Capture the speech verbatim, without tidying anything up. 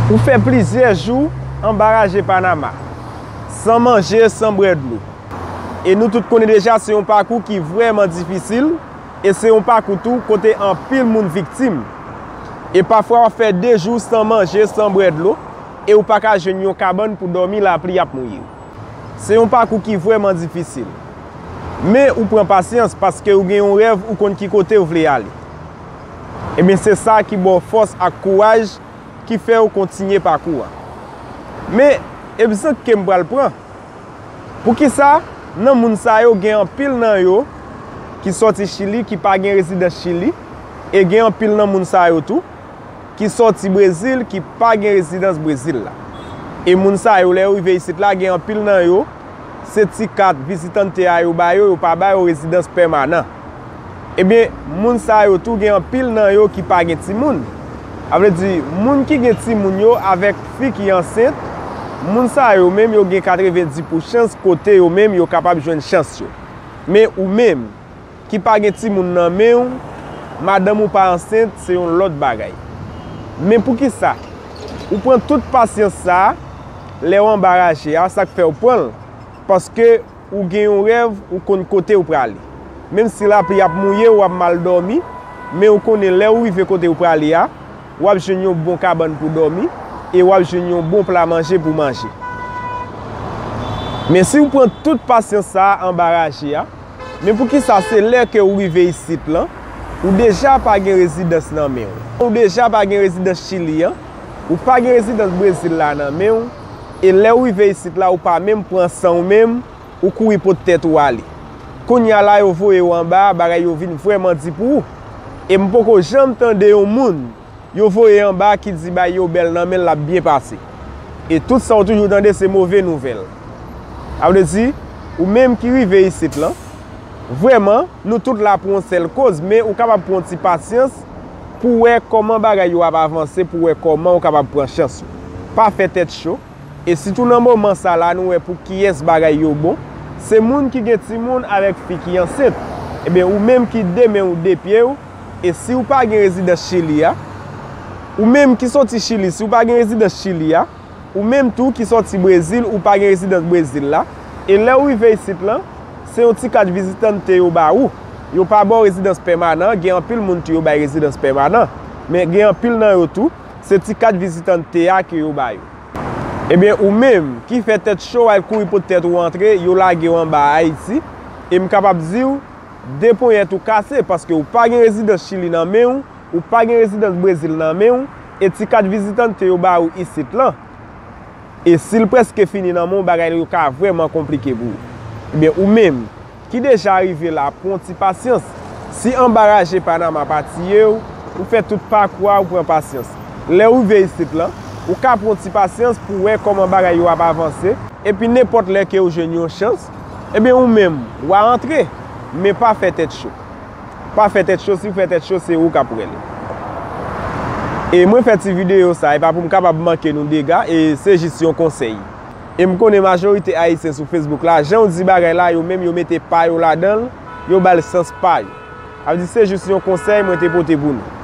Ou fè plizyè jou anba raje Panama, san manje, san bwè dlo. E nou tout konnen deja se yon pakou ki vrèman difisil, e se yon pakou tou kote anpil moun viktim. E pafwa w ap fè de jou san manje, san bwè dlo, e ou pa ka jwenn yon kabann pou dòmi, lapli ap mouye w. Se yon pakou ki vrèman difisil. Men ou pran pasyans paske ou gen yon rèv, ou konn ki kote ou vle ale. Ebyen, se sa ki ba w fòs ak kouraj ki fè w kontinye pakou a. Men, egzanp ke m pral pran. Poukisa nan moun sa yo gen anpil nan yo ki sòti Chili, ki pa gen rezidans Chili, e gen anpil nan moun sa yo tou ki sòti Brezil, ki pa gen rezidans Brezil la. E moun sa yo, lè yo rive isit la, gen anpil nan yo, se ti kat vizitante a yo ba yo, yo pa ba yo rezidans pèmanan. Ebyen, moun sa yo tou gen anpil nan yo ki pa gen timoun. Sa vle di, moun ki gen timoun yo avèk fi ki ansent, moun sa yo menm yo gen katrevenndis pou chans kote yo menm yo kapab jwenn chans yo. Men ou menm, ki pa gen timoun nan men w, madanm ou pa ansent, se yon lòt bagay. Men poukisa? Ou pran tout pasyans sa a, lè w anba raje a, sa k fè w pran l? Paske ou gen yon rèv, ou konn kote ou prale. Menm si lapli ap mouye w, w ap mal dòmi, men ou konnen lè ou rive kote ou prale a, w ap jwenn yon bon kabann pou dòmi, e w ap jwenn yon bon pla manje pou manje. Men si w pran tout pasyans sa a anba raje a, men poukisa se lè ke ou rive isit lan, ou deja pa gen rezidans nan men w? Ou deja pa gen rezidans Chili an, ou pa gen rezidans Brezil la nan men w, e lè ou rive isit la, ou pa menm pran san w menm, ou kouri pot tèt ou ale. Kounye a la yo voye w anba, bagay yo vin vrèman di pou ou. E m poko janm tande yon moun yo voye anba ki di bagay yo bèl nan men l, l ap byen pase. E tout sa w toujou tande se move nouvèl. Sa vle di, ou menm ki rive isit lan, vrèman, nou tout la pou yon sèl koz, men ou kapab pran yon ti pasyans pou wè kòman bagay yo ap avanse, pou wè kòman ou kapab pran chans ou. Pa fè tèt cho. E sitou nan moman sa la, nou wè pou kiyès bagay yo bon, se moun ki gen timoun avèk fi ki ansent. Ebyen, ou menm ki de men w, de pye w, e si w pa gen rezidans Chili a, ou menm ki soti Chili, si w pa gen rezidans Chili a, ou menm tou ki soti Brezil, ou pa gen rezidans Brezil la, e lè w rive isit lan, se yon ti kat vizitante yo ba ou. Yo pa ba w rezidans pèmanan, gen anpil moun tou yo bay rezidans pèmanan, men gen anpil nan yo tou, se ti kat vizitante a ke yo ba yo. Ebyen, ou menm ki fè tèt cho, al kouri pot tèt ou antre, yo lage w anba Ayiti, e m kapab di w, de ponyèt ou kase, paske ou pa gen rezidans Chili nan men w, ou pa gen rezidans Brezil nan men w, e ti kat vizitante yo ba ou isit lan, e si l prèske fini nan men w, bagay yo ka vrèman konplike pou ou. Ebyen, ou menm, ki deja rive la, pran ti pasyans. Si anba raje Panama pa tiye w, ou fè tout pakou a, ou pran pasyans. Lè w rive isit lan, ou ka pran ti pasyans pou wè kòman bagay yo ap avanse, epi nenpòt lè ke w jwenn yon chans, ebyen ou menm, w a antre, men pa fè tèt cho. Pa fè tèt cho, si w fè tèt cho, se ou k ap wè l. E mwen fè ti videyo sa, e pa pou m kapab manke nou dega, e se jis yon konsèy. E m konnen majorite Ayisyen sou Facebook la, jan w di bagay la, yo menm yo mete pa yo ladan l, yo ba l sans pa yo. Sa vle di se jis yon konsèy mwen te pote pou nou.